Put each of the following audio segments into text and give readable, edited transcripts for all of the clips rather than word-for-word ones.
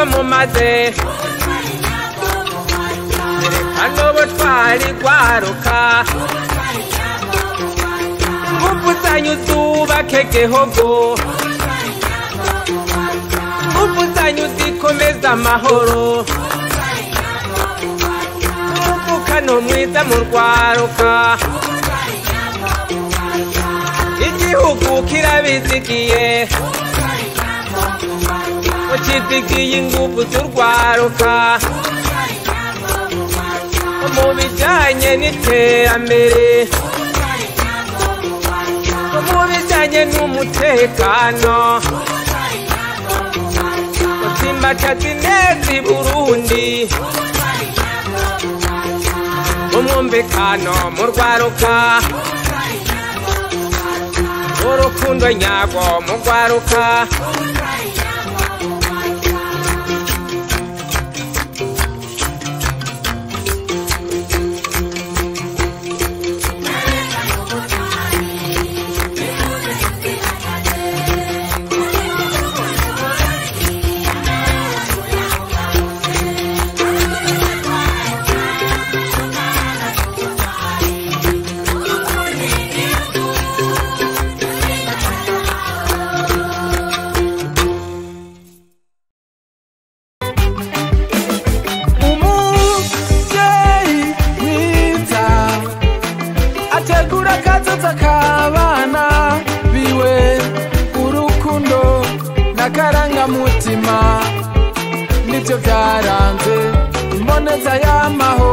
Ico mumaze erekana ubutwari rwaruka ingufu zanyu zubake igihugu ingufu zanyu zikomeza amahoro umuvukano mwiza mu rwaruka igihugu kirabizigiye ukizigiye ingufu z'urwaruka mu bijyanye n'iterambere mu bijyanye n'umutekano utsimbataza ineza i Burundi umwumvikano mu rwaruka urukundo nyarwo mu rwaruka. Mutima nivyo vyaranze imboneza y'amaho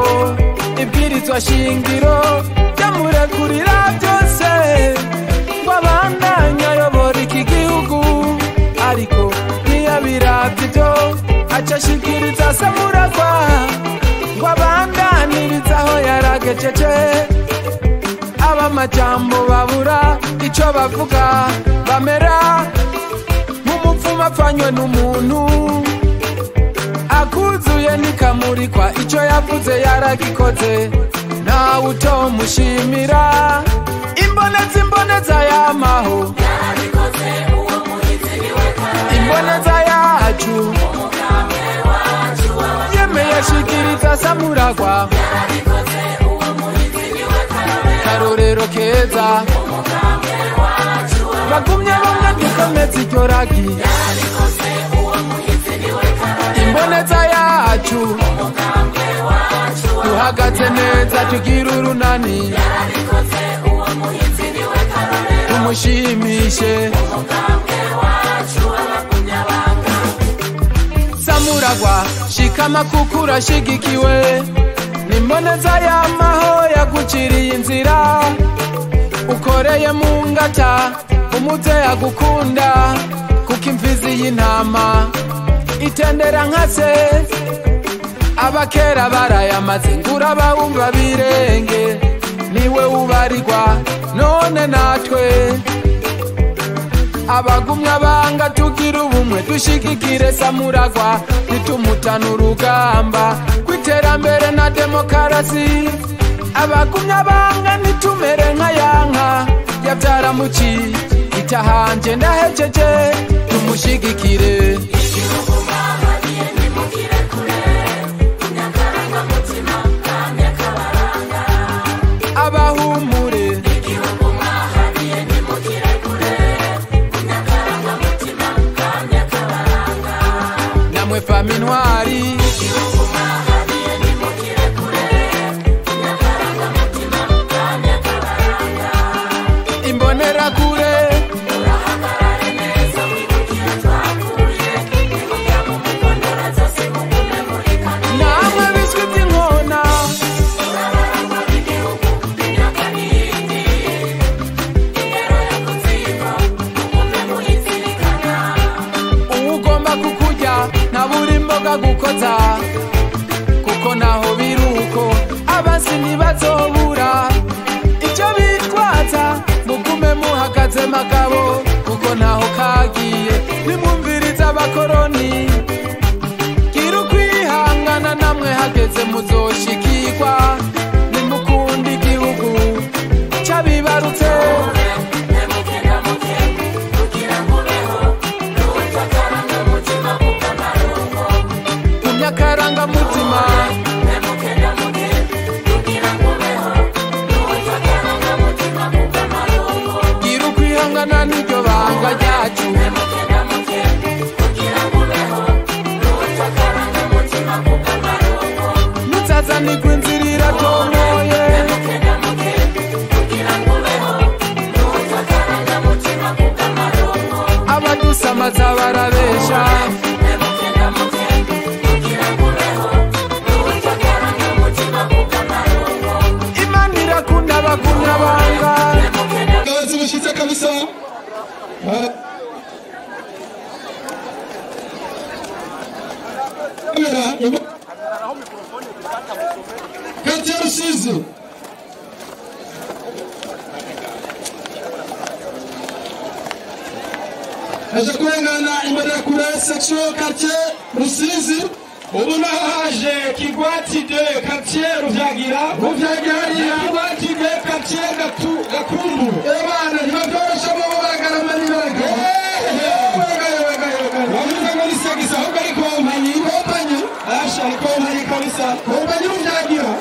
ibwirizwa shingiro ryamurekurira byose ngo abandanye ayobora iki gihugu ariko ntiyabiravye ivyo aca ashikiriza Samuragwa ngo abandanirize aho yaragejeje ab'amajambo babura ico bavuga bamera apfanywe n'umuntu akuzuye nikamurikwa ico yavuze yaragikoze nawe utomushimira imboneza imboneza y'amaho imboneza yacu yemeye ashikiriza Samuragwa karorero keza bagumye bamwe dukomeze iryo ragi imboneza yacu duhagaze neza tugira urunani tumushimishe Samuragwa shikama kuko urashigikiwe n'imboneza y'amaho yaguciriye inzira ukoreye mu ngata umuze agukunda kuko imfizi y'intama itendera nka se abakera barayamaze ngura bawumva birenge niwe ubarirwa none natwe abagumya banga tugira ubumwe dushigikire Samuragwa nitumutana urugamba kw'iterambere na demokarasi abagumya banga nitumere nka yanka yabyara muci itahanje ndahejeje tumushigikire. Abahumure namwe fami ntwari imbonerakure namwe biswi by'inkona ugomba kukurya ntabura imboga gukoza kuko naho biruko abansi ntibazobura icyo bitwaza mugume muhagaze magabo kuko naho kagiye nimwumviriza abakoroni gira ukwihangana namwe hageze muzoshikirwa nimukunda igihugu c'abibarutse. Muroranirwe inzira iratomoye. Abadusamaza barabesha. Imana irakunda abagumya banga. Zibishitse kabisa. Kati ya Rusizi. Aje kurengana Imbonerakure section quartier Rusizi. Ubu naho haje Kigwati de quartier Ruvyagira. Ruvyagira hariya. Kigwati de quartier Gakumbu. Ebana ntibavyorosha bo baragarama n'ibaragara. Wavuze ngo ni segisa ahubwo ari kompanyi. Kompanyi. Asha ni kompanyi kabisa. Kompanyi Ruvyagira.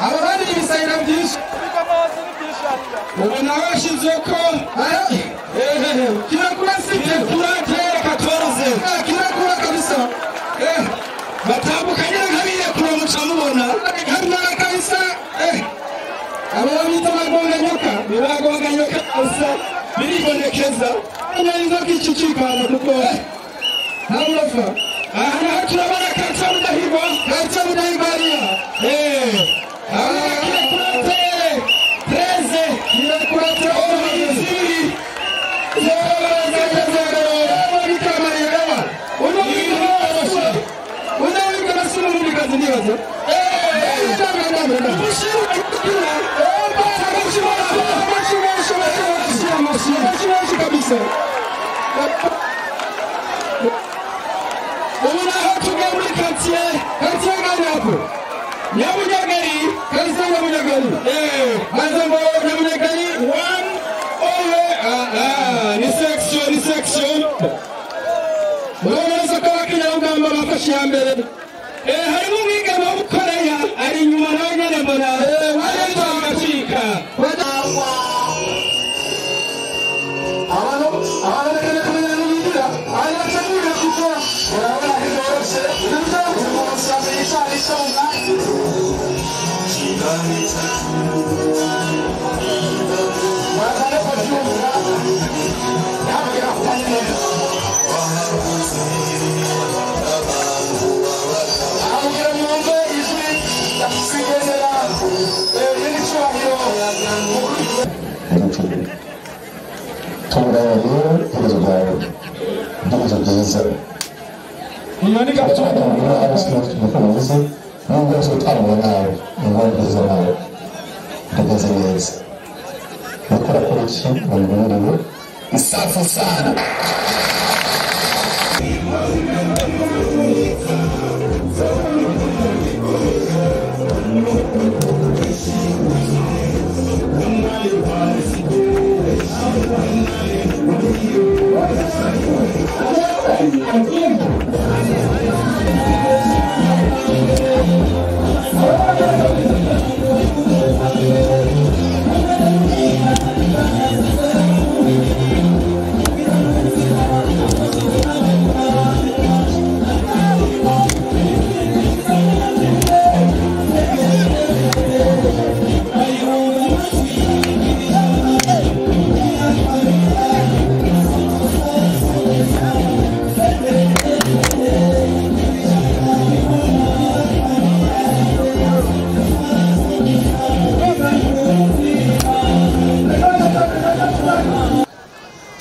Aba bandi ibisahira byinshi. Ubu naho hashize ko Kirakura site. Kirakura tere 14. Kirakura kabisa. Batambukanye nk'abirekura muca mubona. Kamara kabisa. Abo bita bagonga nyoka. Bagonga nyoka kabisa. Biribonekeza. Inzoka icicikana kuko ntaburofa. Aha naho turabona Quartier Mudahigwa. Quartier Mudahigwa hariya. Kirakura tere 13. Kirakura tere Ubu naho tugiye muri quartier gani hapo? Nyabunyagari, Quartier Nyabunyagari. Maze ngo Nyabunyagari 1 owe ni section, ni section. Murabona neza ko abakenyarugamba bafashe iya mbere. Harimo umwigeme w'Umukoreya ari inyuma nawe nyene mbona ariko agacika. Tunganya rero iherezo ryawe ibyemezo byiza bivuze nubwo wese utangwa nawe ingwara nziza nawe ndageze neza gukora kuri iki mu mibereho isafu sana.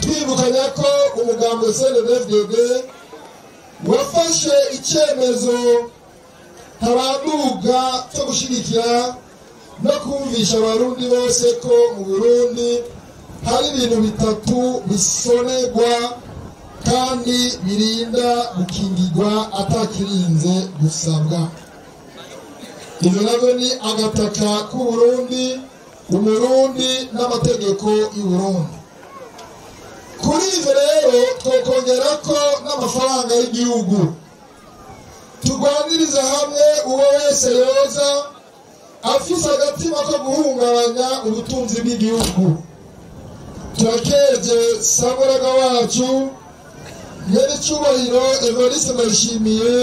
Twibukanya ko umugambi CNDD-FDD wafashe icyemezo ntabanduka cyo gushyigikira no kumvisha abarundi bose ko mu Burundi hari ibintu bitatu bisonerwa kandi birinda gukingirwa atakirinze gusabwa. Ivyo navyo ni agataka k'Uburundi, Umurundi n'amategeko y'Uburundi. Kuri ivyo rero twokongera ko n'amafaranga y'igihugu. Turwaniriza hamwe uwo wese yoza afise agatima ko guhungabanya ubutunzi bw'igihugu. Turakeje Samuraga wacu Nyenicyubahiro Evariste Ndayishimiye.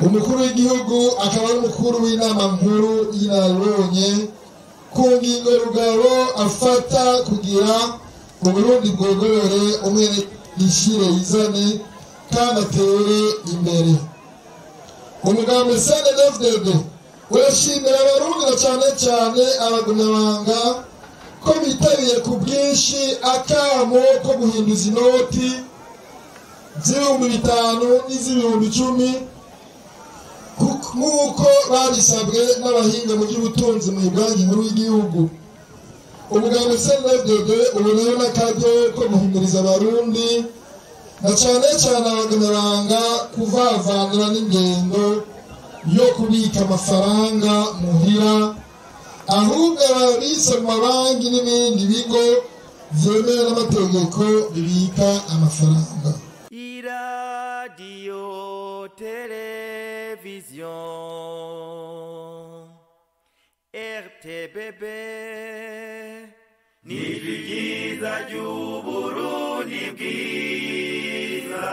Umukuru w'igihugu akaba ari umukuru w'inama nkuru y'inararibonye ku ngingo rugabo afata kugira Uburundi bwogorore, umwene yishire yizane kandi atere imbere. Umugambi CNDD-FDD urashimira Abarundi na cane cane abagumyabanga ko bitabiye ku bwinshi akamo ko guhinduza inoti z'ibihumbi 5 n'iz'ibihumbi 10, nk'uko babisabwe n'abahinga mu by'ubutunzi mu Banki Nkuru y'igihugu. Umugambi CNDD-FDD uboneyeho n'akaryo ko guhimiriza Abarundi na cane cane abagumyabanga kuvavanura n'ingendo yo kubika amafaranga muhira, ahubwo ababitse mu mabanki n'ibindi bigo vyemewe n'amategeko bibika amafaranga. Iradiyo televiziyo RTBB ni ryiza ry'Uburundi bwiza.